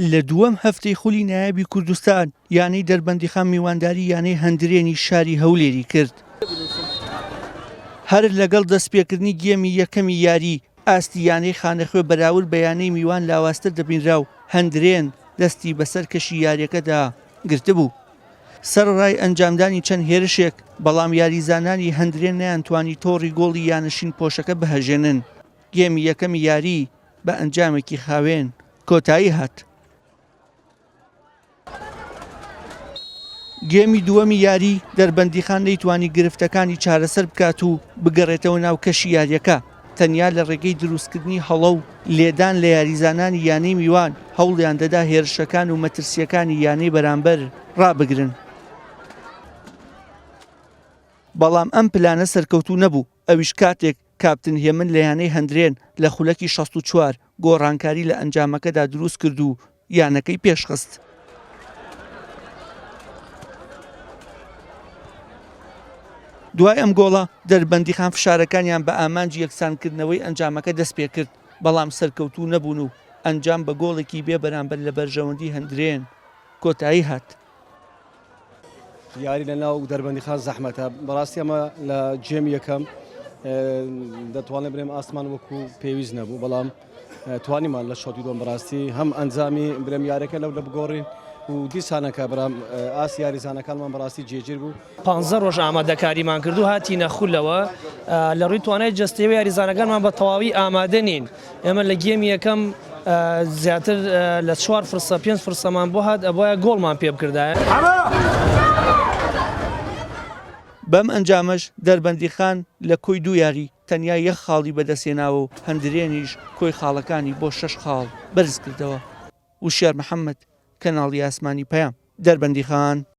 لە دووەم هەفتەی خولی نایابی کوردستان، یانەی دەربەندیخان میوانداری یانەی هەندرێنی شاری هەولێری کرد. هەر لەگەڵ دەستپێکردنی گێمی یەکەمی یاری، ئاستی یانەی خانەخوێ بەراورد بە یانەی میوان لاوازتر دەبینرا و هەندرێن دەستی بەسەر کەشی یارییەکەدا گرتبوو. سەرەڕای ئەنجامدانی چەند هێرشێک، بەڵام یاریزانانی هەندرێن نەیانتوانی تۆڕی گۆڵی یانە شینپۆشەکە بهەژێنن. گێمی یەکەمی یاری بە ئەنجامێکی خاوێن کۆتایی هات. گێمی دووەمی یاری، دەربەندیخان نەیتوانی گرفتەکانی چارەسەر بکات و بگەڕێتەوە ناو کەشی یارییەکە، تەنیا لە ڕێگەی دروستکردنی هەڵە و لێدان لە یاریزانانی یانەی میوان هەوڵیان دەدا هێرشەکان و مەترسییەکانی یانەی بەرامبەر ڕابگرن. بەڵام ئەم پلانە سەرکەوتوو نەبوو، ئەویش کاتێک کاپتن هێمن لە یانەی هەندرێن لە خولەکی 64 گۆڕانکاری لە ئەنجامەکەدا دروستکرد و یانەکەی پێشخست. دوای ئەم گۆڵە، دەربەندیخان فشارەکانیان بە ئامانجی یەکسانکردنەوەی ئەنجامەکە دەستپێکرد، بەڵام سەرکەوتوو نەبوون و ئەنجام بە گۆڵێکی بێ بەرامبەر لە بەرژەوەندی هەندرێن کۆتایی هات. یاری لە ناو دەربەندیخان زەحمەتە بەڕاستی ئەمە لە جێم یەکەم دەتوانێت برێم ئاسمان وەکو پێویست نەبوو بەڵام توانیمان لە شۆتی دوم بەڕاستی هەم ئەنجامی برێم یارەکە لەو لە بگۆڕین و دیسانەکە برام ئاس یاریزانەکانمان بەڕاستی جێگیر بوو. پانزە ڕۆژ ئامادەکاریمان کرد و هاتینە خولەوە لە ڕووی توانای جەستەیەوە یاریزانەکانمان بە تەواوی ئامادە نین ئێمە لە گێمی یەکەم زیاتر لە چوار فرسە پێنج فرسەمان بۆ هات ئەبوایە گۆڵمان پێ بکردایە. بەم ئەنجامەش دەربەندیخان لە کۆی دوو یاری تەنیا یەک خاڵی بەدەستهێناوە و هەندرێنیش کۆی خاڵەکانی بۆ شەش خاڵ بەرزکردەوە. وشیار محەمەد، کەناڵی ئاسمانی پەیام، دەربەندیخان.